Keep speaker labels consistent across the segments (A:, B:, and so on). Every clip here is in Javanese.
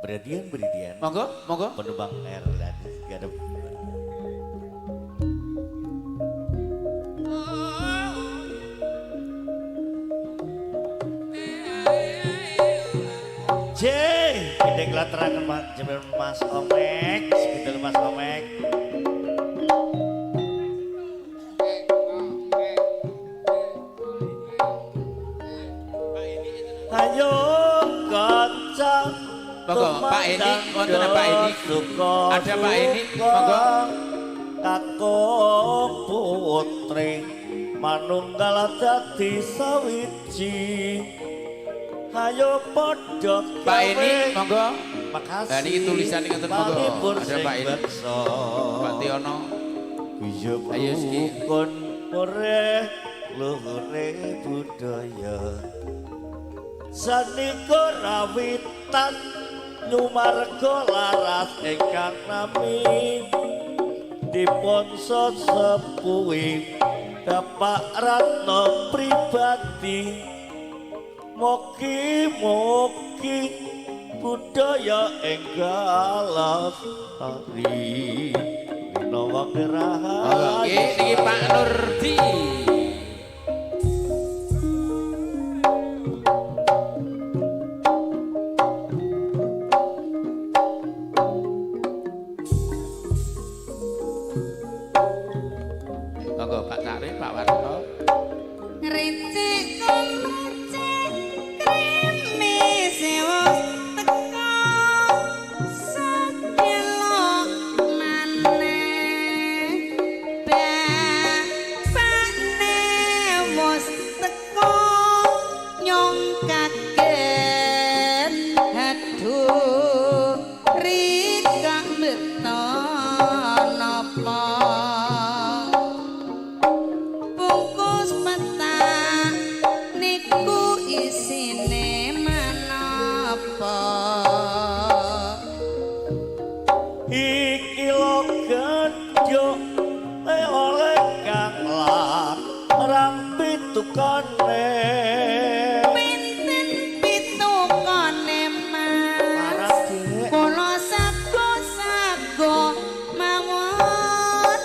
A: Beradian beridian.
B: Monggo, monggo.
A: Penumbang air dan gak ada. J, gede kelaterakan Mas Omek, sekitar Mas Omek. Ayo kanca.
B: Monggo Pak Eni, wonten Pak Eni. Ada Pak Eni, monggo.
A: Kakung putri manunggal dadi sawiji. Ayo padha
B: Pak Eni, monggo.
A: Makasih.
B: Lah niki tulisane ngoten monggo. Ada Pak Eni. Pak Tiono.
A: Guyub
B: Ayo siki.
A: rukun mureh luhure budaya. Sanika rawitan nyumarga laras ingkang nami dipun sesepuhi Bapak Ratno pribadi. Mugi-mugi budaya enggal lestari winawa
B: Monggo nggih niki Pak Nurdi. Monggo Pak Sarif, Pak Warto.
C: Ngrecek kumrecek krimis wis teko sedelok maneh bapakne wis teko nyong kaget aduh rika beto napa bungkus peta niku isine manapa
A: iki lo gendhok oleh kang larang pitukane
C: pinten pitukane Mas kula sago-sago mawon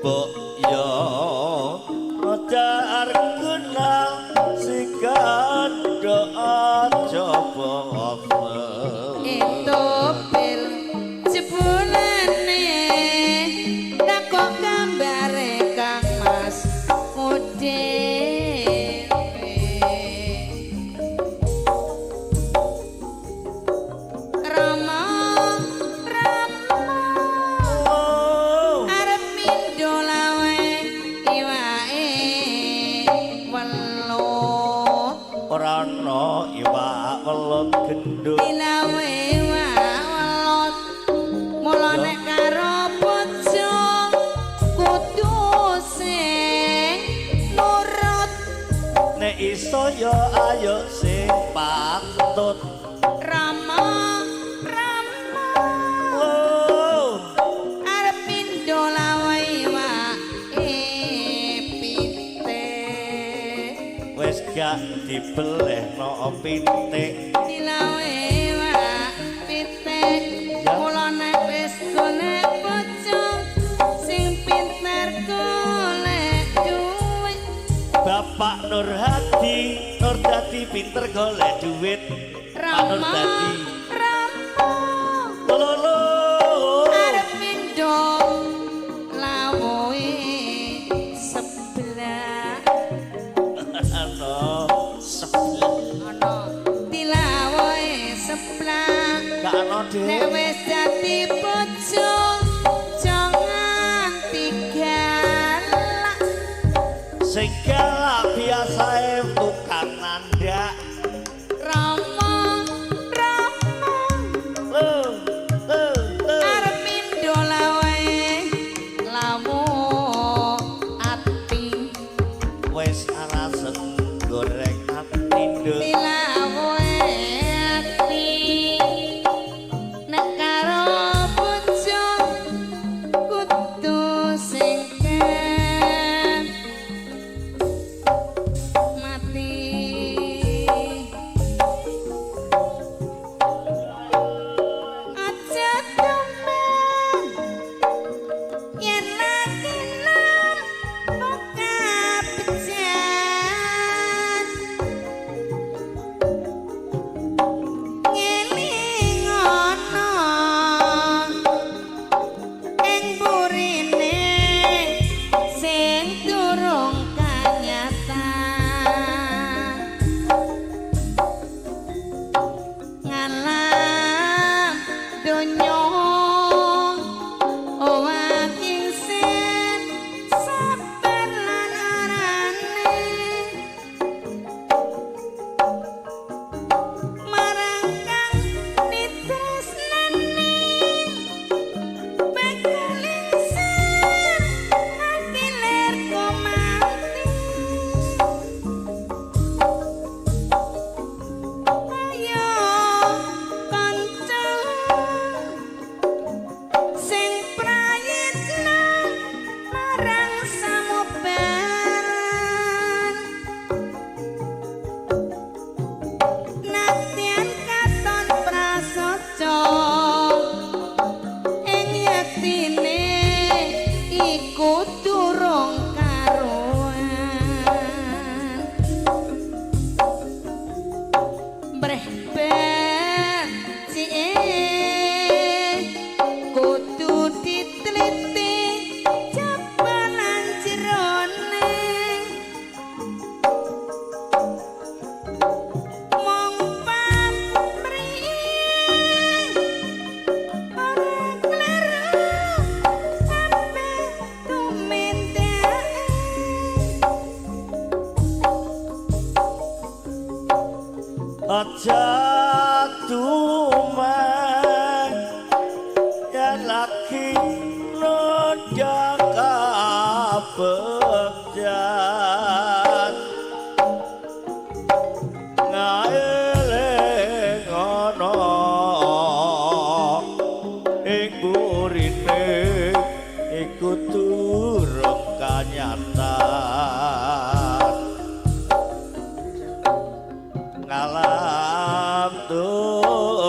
A: mbok yo aja kenal si gandhok aja bosen
C: itu pil jebulane takok gambare Kang Mas Udin. Rama Rama
A: Oh,
C: arep mindho lawe iwake welut
A: ora ana iwak welut gendut
C: dilawe welut mula nek karo bojo kudu sing nurut
A: nek iso ya ayo sing patut.
C: Rama Rama
A: Oh,
C: arep mindho lawe iwake pitik
A: wis gak dibelehno pitik
C: dilawe iwak pitik
A: Ya.
C: mula nek wis golek bojo sing pinter golek duit.
A: Bapak Nur Hadi, Nur Dadi pinter golek duit. Pak Nur
C: Rama
A: Dadi.
C: Rama
A: Lolo.
C: arep mindho lawuhe sebelah
A: Ana sebelah.
C: ana dilawuhe sebelah
A: Gak ana,
C: nek
A: Dik.
C: wis dadi bojo jangan galak
A: Sing galak biasae tukang nandak.
C: Rama Rama
A: Lho, lho, lho.
C: arep mindho lawe lawuh ati
A: Wis alasen goreng ati, Nduk.
C: dilawuhe ati nek karo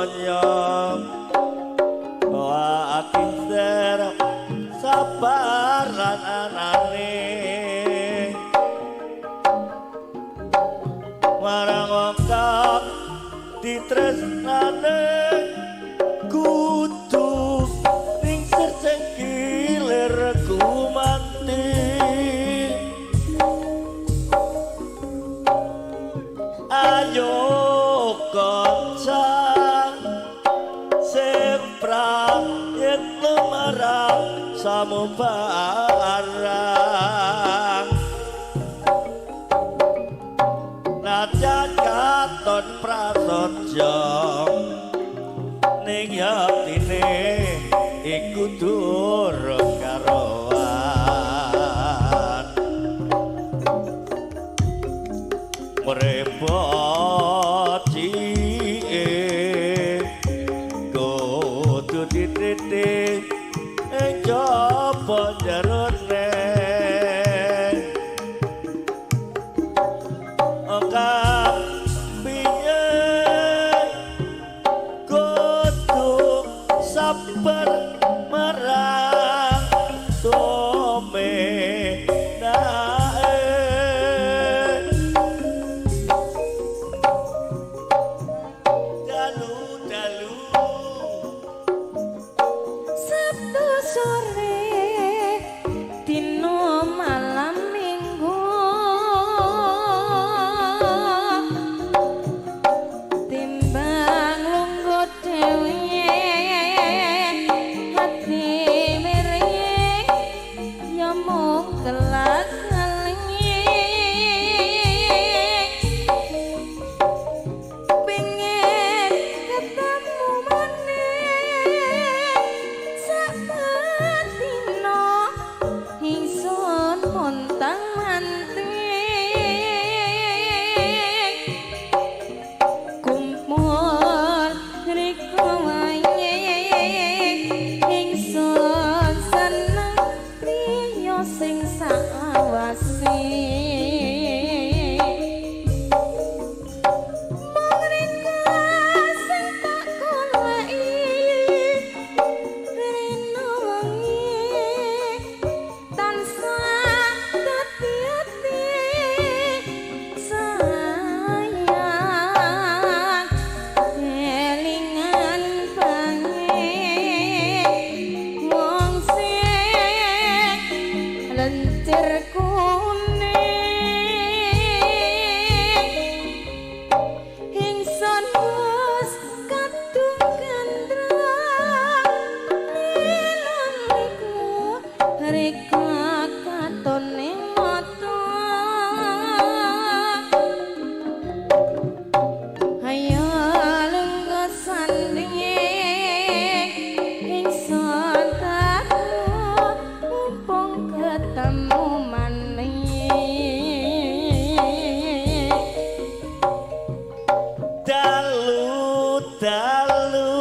A: Donya wakinter sabar lan anane marang wong kang ditresnane kudu ningsir sing gilir gumanti. Ayo kanca seprayitno marang samubarang najan katon prasaja ning yatine iku durung karowan mrepoti kudu dititi ing jaba jerone ongkang piye kudu sabar marang tumenae. Dalu dalu
C: Sabtu sore dino malam Minggu timbang lungguh dhewe ati miring ya mung kelak keling pengen ketemu maneh sabatino ingsun montang manting kumpul riko wae ingsun seneng priya sing sawase. Mung riko sing tak goleki rino wengi tansah dadi ati sayang kelingan banget wong sing lencir kuning ingsun wis kadung gandrung nilaniku rika katone mata. Ayo lungguh sanding ingsun tahu mumpung ketemu maneh.
A: Dalu dalu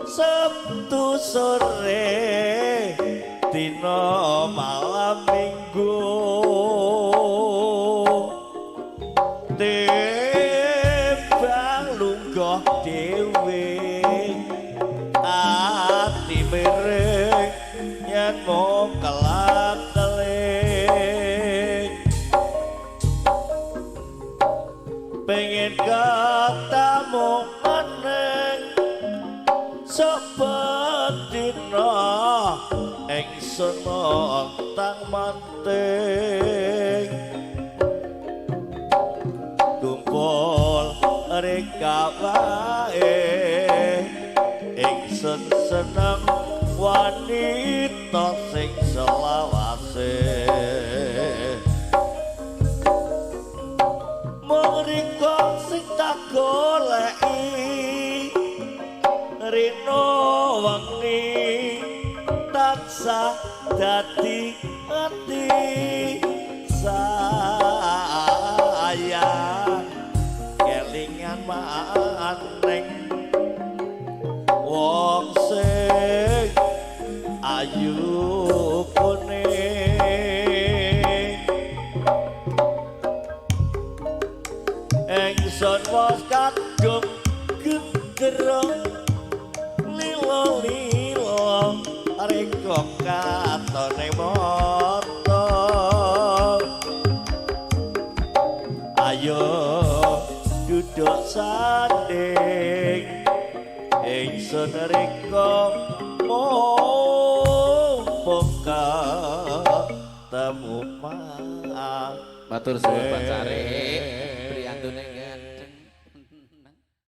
A: Sabtu sore dina malam Minggu timbang lungguh dhewe ati miring yen mung kelak keling pengen ketemu maneh saben dina ingsun montang manting kumpul reka wae ingsun seneng wanita sing selawase. Mung rika sing tak goleki rino wengi tansah dadi ati sayang kelingan maning wong sing ayu kuning ingsun wis kadung Lilo lilo reka katone mata. Ayo duduk sanding ingsun reka mumpung ketemu.
B: Matur suwun, Pak Carik.